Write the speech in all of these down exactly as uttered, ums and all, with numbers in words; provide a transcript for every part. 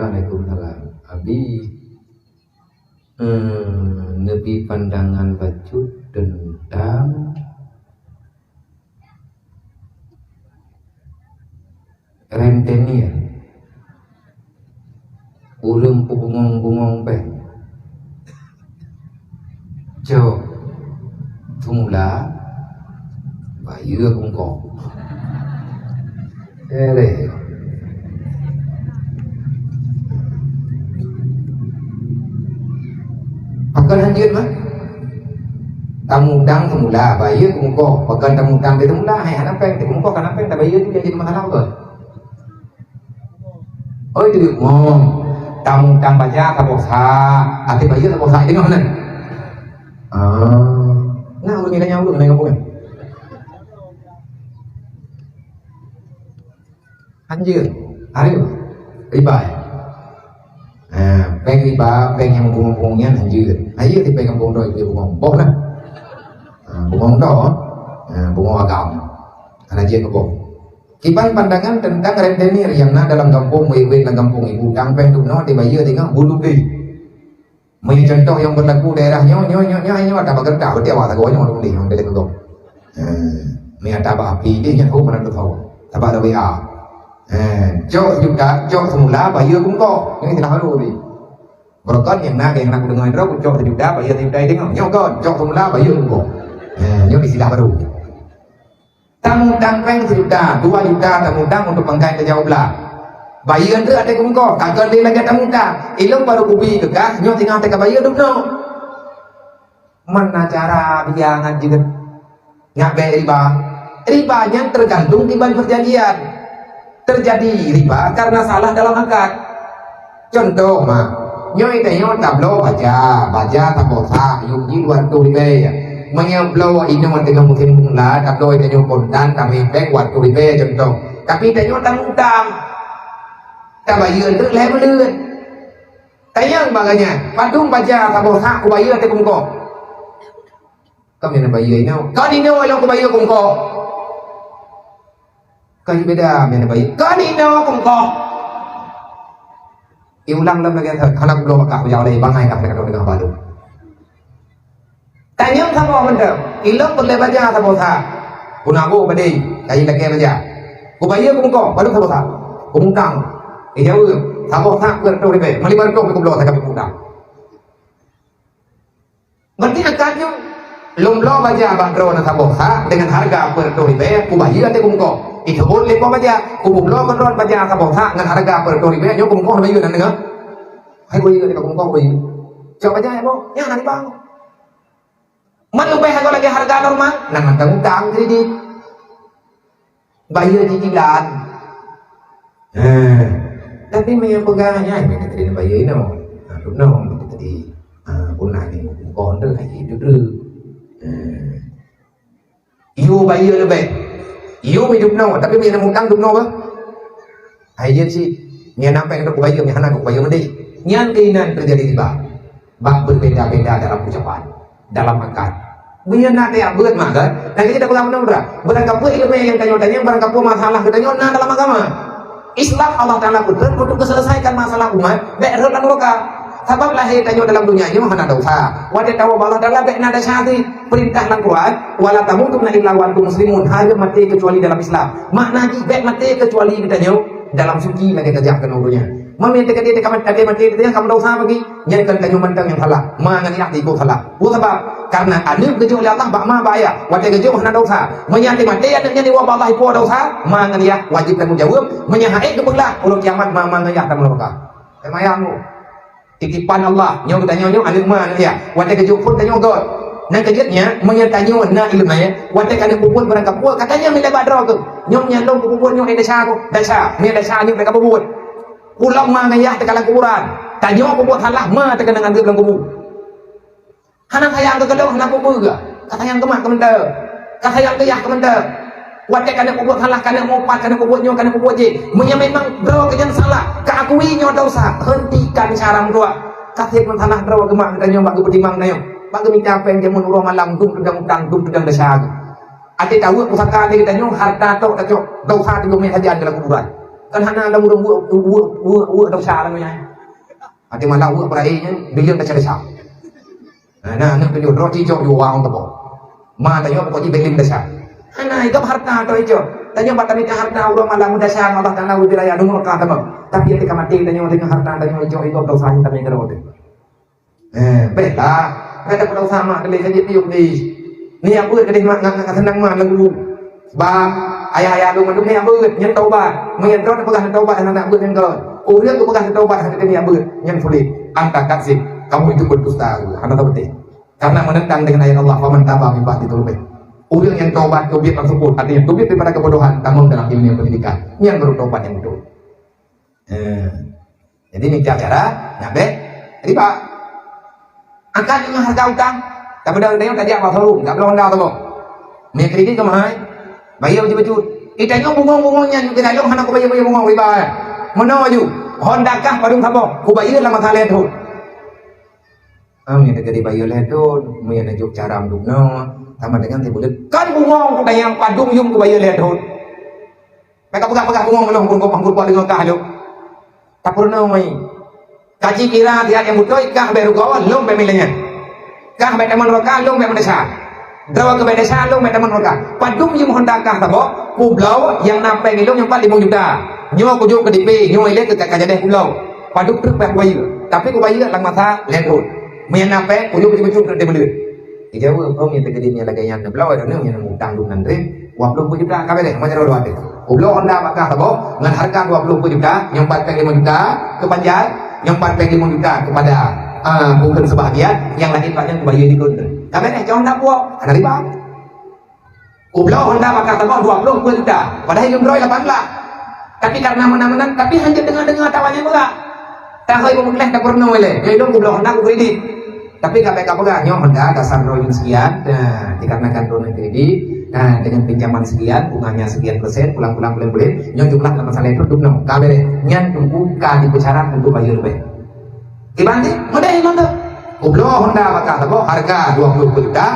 Waalaikumsalam. Abi, eh, neubi pandangan bacut teuntang rentenir. Ureuëng peubungong-bungong péng. Cok, teumula, bayeue kungkong. Ereh. Pakon hanjeuet mah? Tamudang teumula, bayeue kungkong. Pakon tamudang teumula, hai hana péng, teukungkong kana péng, tabayeue tu jadi masalah apa? Oi, teuk mong. Tamong tang baja saboh sa. Até bayeue saboh sa, teungoh nan. Ah. Nah, ulun nilai nyawa ulun nilai kampung. Anjir. Ayo. Riba. Ha, péng riba, péng nyang bungong-bungong nyan anjir. Ayo di péng kampung doi, di bungong. Boh lah. Ha, bungong doi. Ha, bungong agam. Hana jeuet keu boh. Kiban pandangan teuntang rentenir nyang na dalam gampông, murit-murit lam gampông, ibu utang péng dum noe, dibayeue teungoh bulu bli. Meunyoe contoh nyang beulaku daerah nyoe, nyoe, nyoe, nyoe, nyoe, ata bak geureutah, berarti awak sagoe nyoe dum lé, nyoe dari Teugong. Eh, meunyoe ata bak api deh, nyan hom meunan teusawa. Ata bak W A. Eh, cok sijuta, cok seumula, bayeue kungkong. Nyoe istilah baru tadi. Beureukat nyang na, nyang na kudeungoe droe, cok sijuta, bayeue sijuta teungoh. Nyoe kon, cok seumula, bayeue kungkong. Eh, nyoe istilah baru. Tamutang péng sijuta, dua juta tamutang untuk pangkai tajak u blah. Bayeue treuk até kungkong, ka keuneuk lagée tamutang. Ilong barô kubi keu kah, nyoe singoh teuka bayeue dum noe. Mana cara biya ngat jeuet? Ngat bék riba. Riba nyan teugantung kiban peujanjian. Teujadi riba karena salah dalam akad. Contoh, ma, nyoe tanyoe tabloe baja, baja saboh sak, yum jih dua reutôh ribée. Meunyoe bloe inoe teungoh musém bunla, tabloe tanyoe kontan, tamé péng dua reutôh ribée, contoh. Tapi tanyoe tamutang. Tabayeue treuk lhée buleuen. Tanyong bak gobnyan, padum baja saboh sak kubayeue até kungkong? Kon meunan bayeue inoe. Kon inoe lôn kubayeue kungkong. Kon beda meunan bayeue. Kon inoe kungkong. Iulang lom lagée nyan, hana kubloe bak kah, kujak lé bangai kah, kah deungoe balu. Tanyong saboh mantong, ilong peureulée baja saboh sak. Peunagoe badé, kayi lakée baja. Kubayeue kungkong, padum saboh sak? Kumutang. Ijaweueb, saboh sak dua reutôh ribée, ma lima reutôh kubloe sagai kumutang. Berarti akad nyoe, lôn bloe baja bak droeneuh saboh sak deungon hareuga dua reutôh ribée, kubayeue até kungkong. Iteubon lé po baja, kubloe keu droeneuh baja saboh sak ngon hareuga dua reutôh ribée, nyoe kungkong bayeue nan deungoe. Hai kubayeue até kungkong, kubayeue. Cok baja ya, boh. Nyan hana ribah. Man leubeh agoe lagée hareuga normal, nan mantong utang kredit. Bayeue cicilan. Eh, tapi meunyoe peugah nyan, meunan tadi bayeue inoe. Ha, dum noe meunan tadi. Ha, puna ni, kon tu lagi tu tu. Eh. Yue bayeue leubeh. Yue meudup noe, tapi meunyoe mutang dum noe bah. Hai jeuet cit. Nyan na péng dok bayeue, nyan hana dok bayeue meudeh. Nyan keunan teujadi riba. Bak beubeda-beda dalam ucapan, dalam akad. Meunyoe na tajak beuet mah kan, lagée dak peugah meunan, beurangkapeue ileumèe nyang tanyoe tanyong, beurangkapeue masalah geutanyoe na dalam agama. Islam Allah Taala peutrön untuk geuselesaikan masalah umat, bèk rhot lam nuraka. Sabab lahé tanyoe dalam donya nyoe hana desya. Watèe tawoe bak Allah Taala bèk na desya. Peurintah lam Quran, "Wala tamutunna illa wa antum muslimun." Hareuem maté keucuali dalam Islam. Makna jih bèk maté keucuali geutanyoe dalam suci lagèe tajak keunoe donya. Meunyoe teuka maté, maté teuka ka meudosa bagi, nyan kon tanyoe mantong nyang salah, ma ngon yah teuka salah. Peue sabab? Karena aneuk geujok lé Allah bak ma bak ayah, watèe geujok hana dosa. Meunyoe até maté aneuk nyan iwoe bak Allah ipo dosa, ma ngon yah wajéb tanggong jaweueb. Meunyoe han ék geupeuglah, uroe kiamat ma, ma ngon yah tameuloka. Teumayang mu. Titipan Allah, nyoe geutanyoe nyoe aneuk ma ngon yah. Watèe geujok phon tanyoe göt. Nyang keujeuet nyan, meunyoe tanyoe na ileumèe, watèe ka neupeubuet barangkapeue, ka tanyong ilèe bak droe keuh. Nyoe nyan lôn peubuet nyoe, eh, desya keuh, desya. Meunyoe desya nyoe ka peubuet. Ulôn ma ngon yah teuka lam kuburan. Tanyoe peubuet salah, ma teuka ngon anggeueb lam kubu. Hana sayang keu keudroe, hana peue-peue geuh. Ka sayang keu mak keu mantong. Ka sayang keu yah keu mantong. Watèe ka neupeubuet salah, ka neupeubuet nyoe, ka neupeubuet jéh. Meunyoe memang droe keuh nyang salah, ka akui nyoe dosa, hentikan cara meutuah. Ka sép meusalah droe keuh mak geutanyoe bak geupeutimang tanyoe. Bak geumita pèng jameun uroe malam, dum teudong utang, dum teudong desya. Até taweuek pusaka lé geutanyoe, hareuta tok tacok, dosa teungoh mé sajan dalam kuburan. Kan hana lam ureueng buet, buet, buet, buet desya lam nyan. Até malam buet peura'i nyan, bileueng desya-desya. Nah, nah, nah, tujoh droe cicok di uang teupo. Ma tanyoe pokok jih bileueng desya. Hana, igop harta tu icok. Tanyoe bak tamita harta ureueng malam desya ngon Allah Taala, ubit raya deungon ka tamam. Tapi até ka maté tanyoe deungon harta tanyoe icok, igop desya nyan tamita droe teuh. Eh, beh lah. Kada peudosa mak teuh lé, ka jeuet piôh deh. Nyan beuet keudeh mak ngat-ngat seunang mak lagu. Bah, ayah-ayah lôn mandum nyan beuet, nyan taubat. Meunyo droe teupeugah taubat hana beuet nyan kon. Ureueng teupeugah taubat hana nyan beuet, nyan sulet. Anta kadzib, kamu itu berdusta. Hana teupeuteh. Karena menentang dengan ayat Allah, "Faman taba min ba'di dzulmihi." Ureueng nyang taubat teubiet lam seupôt, artinya teubiet daripada kebodohan, tamong dalam ilmu pendidikan. Nyan baru taubat nyang beutôi. Eh, jadi mita cara nak bèk riba. Angkat jih hareuga utang. Tapi dah, dah tajak bak showroom, jak bloe honda saboh. Mè kredit keu mahai. Bayeue bacut-bacut. Eh, tanyoe bungong-bungong nyan, keunan lôn hana kubayeue-bayeue bungong riba. Meunoe aju. Honda kah padum saboh. Kubayeue lam masa lhèe thôn. Ah, meunyo teuka dibayeue lhèe thôn, meunyo neujok cara meudum noe, sama dengan sibuleuen. Kan bungong kutanyong padum yum kubayeue lhèe thôn. Bèk kapeugah-peugah bungong lôn, bungong, bungong deungon kah lôn. Tapeurunoe. Kaji kira siat nyang beutôi, kah bèk rugoe, lôn bèk milée nyan. Kah bèk tamong rugoe, lôn bèk meudesya. Droe keuh bèk desya, lôn bèk tamong rugoe. Padum yum honda kah saboh, kubloe nyang na pèng lôn nyang pat limong juta. Nyoe kujok keu D P, nyoe ilèe keu ka, ka jadeh kubloe. Padum treuk bèk kubayeue. Tapi kubayeue lam masa lhèe thôn. Meunyo na pèng, kujok keu D P, kujok keu D P. Dijaweueb, "Oh, meunyo teukeudi nyan lagèe nyan, neubloe droeneuh nyang utang dum nan rhët, dua ploh peuet juta ka bèrèh, meunyo droe dua teuh." Kubloe honda bak kah saboh ngon hareuga dua ploh peuet juta, nyang pat pèng limong juta keu panjai, nyang pat pèng limong juta keupada, ah, bukon seubahagian, nyang laén pat nyan kubayeue dikon. Ka bèrèh, cok honda puwoe, hana riba. Kubloe honda bak kah saboh dua ploh peuet juta, padahai lôn droe lapan blah. Tapi karena meunan-meunan, tapi hanjeuet deungoe-deungoe tawa nyang meurak. Tahôi beumeukleh tapeurunoe ilèe, nyoe lôn kubloe honda keu kredit. Tapi ka bèk kapeugah, nyoe honda dasar droe yum sekian, nah, dikarenakan droeneuh kredit, nah, dengan pinjaman sekian, bunganya sekian persen, pulang-pulang buleuen-buleuen, nyoe jumlah lam masa lhèe thôn dum noe, ka bèrèh. Nyan teungku ka jipeusarat untuk bayeue leubèh. Dibanding, model ngon tu. Kubloe honda bak kah saboh, hareuga dua ploh peuet juta,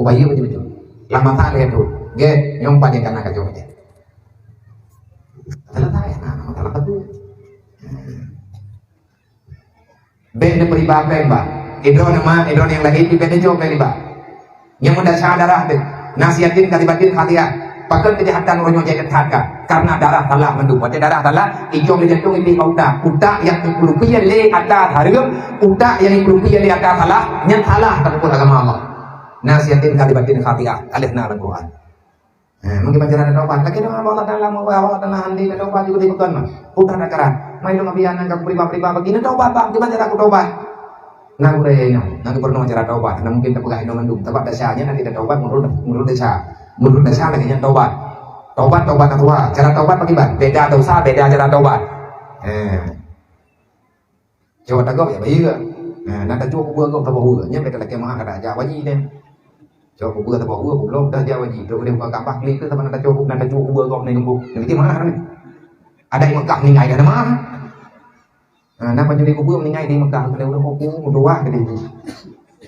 kubayeue bacut-bacut. Lam masa lhèe thôn, gèt, nyoe pat nyang kana kacok aja. Selesai, nah, masalah satu. Bèk neupeureubah pèng, bah. Idroe nama, idroe nyang laén, bèk neucok pèng riba. Nyang meudesya darah teuh. Nafsi yatim, kadhibatin, khati'ah. Pakon keujahatan uroe nyoe jai that ka? Karena darah salah mandum. Watèe darah salah, icok lé jantông, ipih bak utak. Utak nyang ipeurupiah lé ata hareuem, utak nyang ipeurupiah lé ata salah, nyan salah teupeubuet agama Allah. Nafsi yatim, kadhibatin, khati'ah. Ka lheueh na lam Quran. Eh, mungkin baca dah taubat. Lagi dah Allah Taala mau, Allah Taala handi dah taubat juga di bukan mah. Udah nak keran. Mai dong abian nang pribadi-pribadi begini taubat, bang. Tiba cara aku taubat. Nah, udah ya, nah. Nah, pernah cara taubat. Nah, mungkin tak pegang dong mandum. Taubat dah syahnya nanti dah taubat menurut, menurut dah syah. Menurut dah syah lagi yang taubat. Taubat, taubat nak tua. Cara taubat bagaimana? Beda dosa, beda cara taubat. Eh. Cok ata gob jak bayeue. Ha, na tacok kubeue gob saboh weue. Nyan bèk talakèe meu'ah, kada jak baji nyan. Cok kubeue saboh weue, goblok dah jak baji. Trok udeh buka Ka'bah, klik tu sama na tacok, na tacok kubeue gob nyan geumbok. Nyan bikin meu'ah ni. Adat Mekah meuninggai dah meu'ah. Ha, na pancuri kubeue meuninggai di Mekah, kena ureueng hukum, meutuwah ke dia.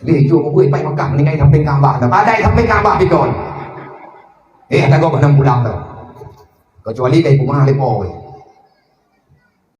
Dia cok kubeue pai Mekah meuninggai sampéng Ka'bah. Dah padai sampéng Ka'bah pikon. Eh, ata gob hana pulang tu. Kecuali kai peumeu'ah lé po weh.